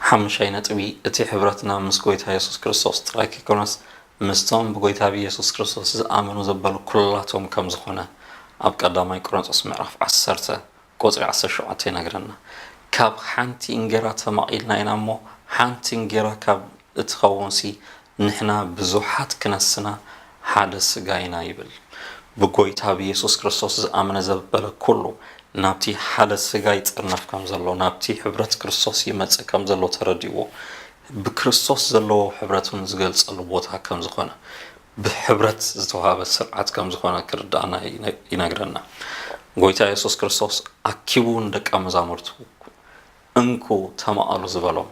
ሓሙሻይ ነጥቢ፣ እቲ ሕብረትና ምስ ጎይታ የሱስ ክርስቶስ ጥራይ ከይኮነስ ምስቶም ብጎይታ ብየሱስ ክርስቶስ ዝኣመኑ ዘበሉ ኩላቶም ከም ዝኾነ ኣብ ቀዳማይ ቆሮንቶስ ምዕራፍ ዓሰርተ ቁጽሪ ዓሰርተ ሸውዓተ ይነግረና። ካብ ሓንቲ እንጌራ ተማቒልና ኢና እሞ፣ ሓንቲ እንጌራ ካብ እትኸውንሲ ንሕና ብዙሓት ክነስና ሓደ ስጋ ኢና ይብል። ብጎይታ ብየሱስ ክርስቶስ ዝኣመነ ዘበለ ኩሉ ናብቲ ሓደ ስጋ ይጥርነፍ ከም ዘሎ፣ ናብቲ ሕብረት ክርስቶስ ይመጽእ ከም ዘሎ ተረዲእዎ። ብክርስቶስ ዘለዎ ሕብረት እውን ዝገልጸሉ ቦታ ከም ዝኾነ፣ ብሕብረት ዝተዋሃበ ስርዓት ከም ዝኾነ ክርዳእና ይነ-፣ ይነግረና። ጎይታ የሱስ ክርስቶስ ኣኪቡ ንደቀ መዛሙርቱ እንኩ ተማቐሉ ዝበሎም፣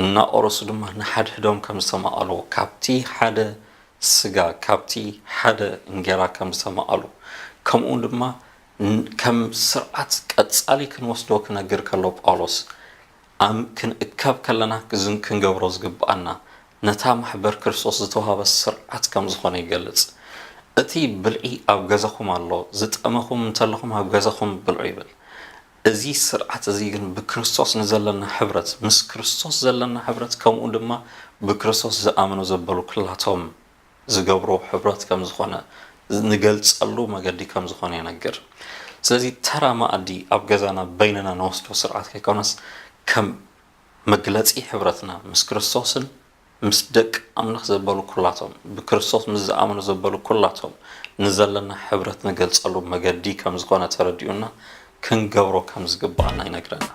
እናቆረሱ ድማ ንሓድሕዶም ከም ዝተማቐሉ፣ ካብቲ ሓደ ስጋ፣ ካብቲ ሓደ እንጌራ ከም ዝተማቐሉ፣ ከምኡ ድማ ን-፣ ከም ስርዓት ቀጻሊ ክንወስዶ ክነግር ከሎ ጳውሎስ፣ ኣም-፣ ክንእከብ ከለና ክዝን-፣ ክንገብሮ ዝግብኣና ነታ ማሕበር ክርስቶስ ዝተዋህበ ስርዓት ከም ዝኾነ ይገልጽ። እቲ ብልዒ ኣብ ገዛኹም ኣሎ፣ ዝጠመኹም እንተለኹም ኣብ ገዛኹም ብልዑ ይብል። እዚ ስርዓት እዚ ግን ብክርስቶስ ንዘለና ሕብረት፣ ምስ ክርስቶስ ዘለና ሕብረት፣ ከምኡ ድማ ብክርስቶስ ዝኣመኑ ዘበሉ ኩላቶም ዝገብሮ ሕብረት ከም ዝኾነ፣ ንገልጸሉ መገዲ ከም ዝኾነ ይነግር። ስለዚ ተራ መኣዲ ኣብ ገዛና በይንና ንወስዶ ስርዓት ከይኮነስ፣ ከም መግለጺ ሕብረትና ምስ ክርስቶስን ምስ ደቂ ኣምላኽ ዘበሉ ኩላቶም፣ ብክርስቶስ ምስ ዝኣመኑ ዘበሉ ኩላቶም ንዘለና ሕብረት ንገልጸሉ መገዲ ከም ዝኾነ ተረዲኡና ክንገብሮ ከም ዝግብኣና ይነግረና።